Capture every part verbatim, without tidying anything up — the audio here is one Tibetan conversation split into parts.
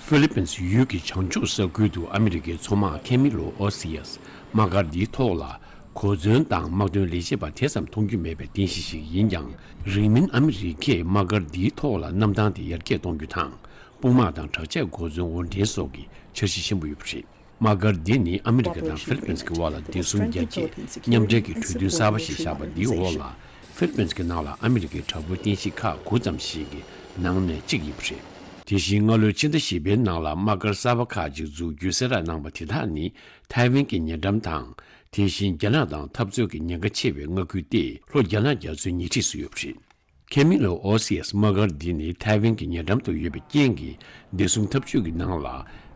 ཧྥི་ལི་པིན་སི་ཡུལ་གྱི་བྱང་ཕྱོགས་ས་ཁུལ་དུ་ཨ་མི་རི་ཀའི་མཚོ་དམག་ཁེ་མི་ལོ་ཨོ་སི་ཡས་དམག་སྒར་འདིའི་ཐོག་ལ་གོ་མཚོན་དང་དམག་དོན་ལས་བྱེད་པ་དེ་ཙམ་མཐོང་རྒྱུ་མེད་པའི་རྟེན་གཞི་ཞིག་ཡིན་ཀྱང་། རིང་མིན་ཨ་མི་རི་ཀས་དམག་སྒར་འདིའི་ཐོག་ལ་གནམ་ཐང་དེ་ཡར་རྒྱས་གཏོང་རྒྱུ་དང་། དཔུང་དམག་དང་དྲག་ཆས་གོ་མཚོན་དབོར་འདྲེན་སོགས་ཀྱི་འཆར་གཞི་ཆེན་པོ་ཡོད་པ་རེད། དམག་སྒར་འདི་ནི་ཨ་མི་རི་ཀ་དང་ཧྥི་ལི་པིན་སི་གི་དབར་ལ་བདེ་སྲུང་རྒྱ་སྐྱེད་མཉམ་འབྲེལ་གྱི་གྲོས་མཐུན་གསར་པ་ཞིག་བཞག་པ་འདིའི་འོག་ལ། ཧྥི་ལི་པིན་སི་གི་ནང་ལ་ཨ་མི་རི་ཀའི་དྲག་པོའི་རྟེན་གཞི་ཁག་དགུ་ཙམ་ཞིག་གི་ནང་ནས་གཅིག་ཡིན་པ་རེད། དེ་བཞིན་སྔ་ལོའི་ཕྱི་ཟླ་བཞི་པའི་ནང་ལ་དམག་སྒར་གསར་པ་ཁག་ཅིག་འཛུགས་རྒྱུའི་གསལ་བསྒྲགས་གནང་པ་དེ་དག་ནི་ཐའེ་ཝན་གྱི་ཉེ་འགྲམ་དང་། དེ་བཞིན་རྒྱ་ནག་དང་འཐབ་རྩོད་ཀྱི་ཉེན་ཁ་ཆེ་བའི་མངའ་ཁུལ་ཏེ་ལྷོ་རྒྱ་ནག་རྒྱ་མཚོའི་ཉེ་འཁྲིས་སུ་ཡོད་པ་རེད། ཁེ་མི་ལོ་ཨོ་སི་ཡས་དམག་སྒར་འདི་ནི་ཐའེ་ཝན་གྱི་ཉེ་འགྲམ་དུ་ཡོད་པའི་རྐྱེན་གྱིས། བདེ་སྲུང་འཐབ་ཇུས་ཀྱི་ནང་ལ་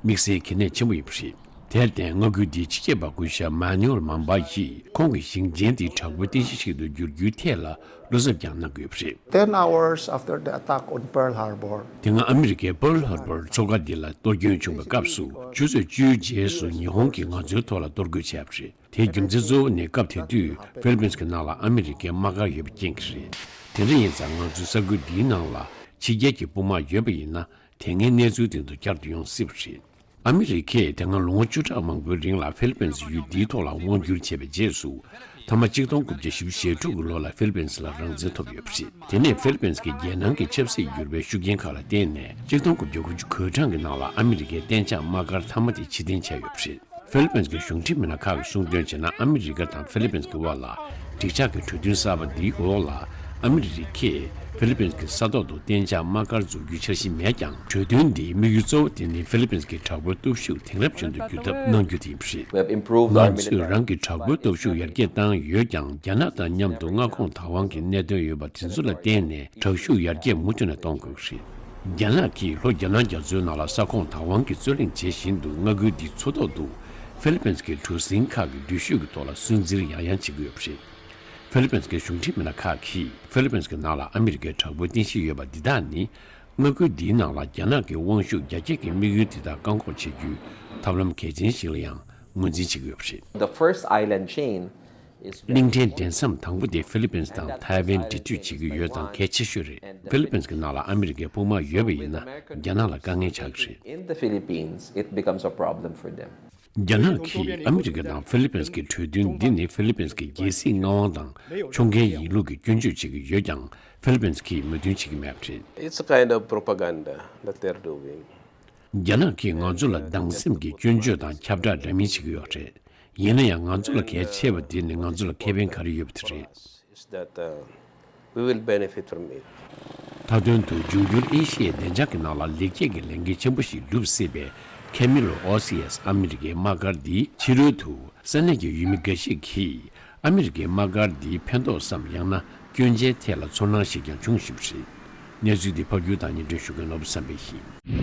དམིགས་བསལ་གལ་གནད་ཆེན་པོ་ཡིན་པ་རེད། དེར་བརྟེན། མངའ་ཁུལ་འདིའི་སྤྱི་ཁྱབ་པ་སྐུ་ཞབས་མཱ་ནུ་ཨེལ་མཱན་པ་ཡིས། ཁོང་གིས་ཞིང་ཆེན་འདི་དྲག་པོའི་རྟེན་གཞི་ཞིག་ཏུ་འགྱུར་རྒྱུའི་ཐད་ལ་བློ་འཚབ་ཀྱང་གནང་གི་ཡོད་པ་རེད། Ten hours after the attack on Pearl Harbor, དེ་སྔ་ཨ་མི་རི་ཀས་པརལ་ཧར་བར་མཚོ་ཁ་འདི་ལ་གཏོར་སྐྱོན་བྱུང་བའི་སྐབས་སུ། ཆུ་ཚོད་བཅུའི་རྗེས་སུ་ཉི་ཧོང་གིས་ང་ཚོའི་ཐོག་ལ་གཏོར་རྒོལ་བྱས་པ་རེད། དེའི་རྒྱུ་མཚན་གཙོ་བོ་ནི་སྐབས་དེ་དུས་ཧྥི་ལི་པིན་སི་གི་ནང་ལ་ཨ་མི་རི་ཀའི་དམག་སྒར་ཡོད་པའི་རྐྱེན་གྱིས་རེད། དེ་འདྲ་ཡིན་ཙང་ང་ཚོའི་ས་ཁུལ་འདིའི་ནང་ལ་ཕྱི་རྒྱལ་གྱི་དཔུང་དམག་ཡོད་པ་ཡིན་ན། དེ་སྔའི་གནས་ཚུལ་དེ་ཚོ་བསྐྱར་དུ་ཡོང་སྲིད་པ་རེད། ཨ་མི་རི་ཀས་དེ་སྔ་ལོ་ངོ་བཅུ་ཕྲག་མང་པོའི་རིང་ལ་ཧྥི་ལི་པིན་སི་ཡུལ་འདིའི་ཐོག་ལ་དབང་བསྒྱུར་བྱས་པའི་རྗེས་སུ། མཐའ་མ་གཅིག་སྟོང་དགུ་བརྒྱ་བཞི་བཅུ་ཞེ་དྲུག་གི་ལོ་ལ་ཧྥི་ལི་པིན་སི་ལ་རང་བཙན་ཐོབ་ཡོད་པ་རེད། དེ་ནས་ཧྥི་ལི་པིན་སི་གི་རྒྱལ་ནང་གི་ཆབ་སྲིད་འགྱུར་བའི་ཤུགས་རྐྱེན་ཁག་ལ་བརྟེན་ནས། གཅིག་སྟོང་དགུ་བརྒྱ་དགུ་བཅུ་གོ་གྲངས་ཀྱི་ནང་ལ་ཨ་མི་རི་ཀའི་གཏན་འཇགས་དམག་སྒར་མཐའ་མ་དེ་ཕྱིར་འཐེན་བྱས་ཡོད་པ་རེད། ཧྥི་ལི་པིན་སི་གི་གཞུང་འབྲེལ་མི་སྣ་ཁག་གིས་གསུངས་དོན་བྱས་ན། ཨ་མི་རི་ཀ་དང་ཧྥི་ལི་པིན་སི་གི་དབར་ལ་འགྲིག་འཇགས་ཀྱི་གྲོས་མཐུན་གསར་པ་འདིའི་འོག་ལ། ཨ་མི་རི་ཀས་ཧྥི་ལི་པིན་སི་གི་ས་ཐོག་ཏུ་གཏན་འཇགས་དམག་སྒར་འཛུགས་རྒྱུའི་འཆར་གཞི་མེད་ཀྱང་། གྲོས་མཐུན་འདིའི་དམིགས་ཡུལ་གཙོ་བོ་དེ་ནི་ཧྥི་ལི་པིན་སི་གི་དྲག་པོའི་སྟོབས་ཤུགས་དེང་རབས་ཅན་དུ་འགྱུར་ཐབས་གནང་རྒྱུ་དེ་ཡིན་པ་རེད། We have improved our ང་ཚོས་military རང་གི་དྲག་པོའི་སྟོབས་ཤུགས་ཡར་རྒྱས་བཏང་ཡོད་ཀྱང་། རྒྱ་ནག་དང་མཉམ་དུ་མངའ་ཁོངས་བདག་དབང་གི་གནད་དོན་ཡོད་པ་དེ་ཚོ་ལ་བརྟེན་ནས། དྲག་ཤུགས་ཡར་རྒྱས་མུ་མཐུད་ནས་གཏོང་དགོས་ཀྱི་རེད། རྒྱ་ནག་གིས་ལྷོ་རྒྱ་ནག་རྒྱ་མཚོའི་ནང་ལ་ས་ཁོངས་བདག་དབང་གི་རྩོད་གླེང་བྱེད་བཞིན་དུ། མངའ་ཁུལ་འདིའི་མཚོ་ཐོག་ཏུ་ཧྥི་ལི་པིན་སི་གི་གྲུ་གཟིངས་ཁག་གི་འགྲུལ་བཞུད་ཀྱི་ཐོག་ལ་སུན་གཙེར་ཡང་ཡང་བྱེད་ཀྱི་ཡོད་པ་རེད། ཧྥི་ལི་པིན་སི་གི་གཞུང་འབྲེལ་མི་སྣ་ཁག་གིས། ཧྥི་ལི་པིན་སི་གི་ནང་ལ་ཨ་མི་རི་ཀའི་དྲག་པོའི་རྟེན་གཞི་ཡོད་པ་འདི་དག་ནི། མངའ་ཁུལ་འདིའི་ནང་ལ་རྒྱ་ནག་གི་དབང་ཤུགས་རྒྱ་སྐྱེད་ཀྱི་དམིགས་ཡུལ་འདི་དག་བཀག་འགོག་བྱེད་རྒྱུའི་ཐབས་ལམ་གལ་ཆེན་ཞིག་ལ་ཡང་ངོས་འཛིན་བྱེད་ཀྱི་ཡོད་པ་རེད། The first island chain is གླིང་ཕྲན་འདྲེན་མཚམས་དང་པོ་དེ་ཧྥི་ལི་པིན་སི་དང་ཐའེ་ཝན་འབྲེལ་མཐུད་བྱེད་ཀྱི་ཡོད་ཙང་གལ་ཆེ་ཤོས་རེད། ཧྥི་ལི་པིན་སི་གི་ནང་ལ་ཨ་མི་རི་ཀའི་དཔུང་དམག་ཡོད་པ་ཡིན་ན། རྒྱ་ནག་ལ་དཀའ་ངལ་ཆགས་ཀྱི་རེད། In the Philippines, it becomes a problem for them. རྒྱ་ནག་གིས་ཨ་མི་རི་ཀ་དང་ཧྥི་ལི་པིན་སི་གི་གྲོས་མཐུན་འདི་ནི་ཧྥི་ལི་པིན་སི་གི་རྒྱལ་སྲིད་མངའ་དབང་དང་ཕྱོགས་འགལ་ཡིན་ལུགས་ཀྱི་སྐྱོན་བརྗོད་བྱེད་ཀྱི་ཡོད་ཀྱང་། ཧྥི་ལི་པིན་སི་གིས་མོས་མཐུན་བྱེད་ཀྱི་མེད་པ་རེད། It's a kind of propaganda that they're doing. རྒྱ་ནག་གིས་ང་ཚོ་ལ་སྡང་སེམས་ཀྱི་སྐྱོན་བརྗོད་དང་ཁྱབ་བསྒྲགས་འདྲ་མིན་བྱེད་ཀྱི་ཡོད་རེད། ཡིན་ན་ཡང་ང་ཚོ་ལ་གལ་ཆེ་བ་དེ་ནི་ང་ཚོ་ལ་ཁེ་ཕན་ག་རེ་ཡོད་པ་དེ་རེད། Is that, uh, we will benefit from it. མཐའ་དོན་དུ་འབྱུང་འགྱུར་ཨེ་ཤི་ཡའི་བདེ་འཇགས་ཀྱི་ནང་ལ་ལེགས་སྐྱེས་ཀྱི་ལས་འགན་ཆེན་པོ་ཞིག་སྒྲུབ་སྲིད་པའི་ཁེ་མི་ལོ་ཨོ་སི་ཡས་ཨ་མི་རི་ཀའི་དམག་སྒར་འདིའི་ཕྱི་རོལ་དུ། ས་གནས་ཀྱི་ཡུལ་མི་འགའ་ཞིག་གིས་ཨ་མི་རི་ཀའི་དམག་སྒར་འདིའི་ཕན་ཐོགས་སམ། ཡང་ན་སྐྱོན་ཆའི་ཐད་ལ་ཚོར་སྣང་ཞིག་ཀྱང་འབྱུང་བཞིན་པ་རེད། གནས་ཚུལ་འདི་ཕབ་སྒྱུར་དང་སྙན་སྒྲོན་ཞུ་མཁན་ནོར་བུ་བསམ་འཕེལ་ཡིན།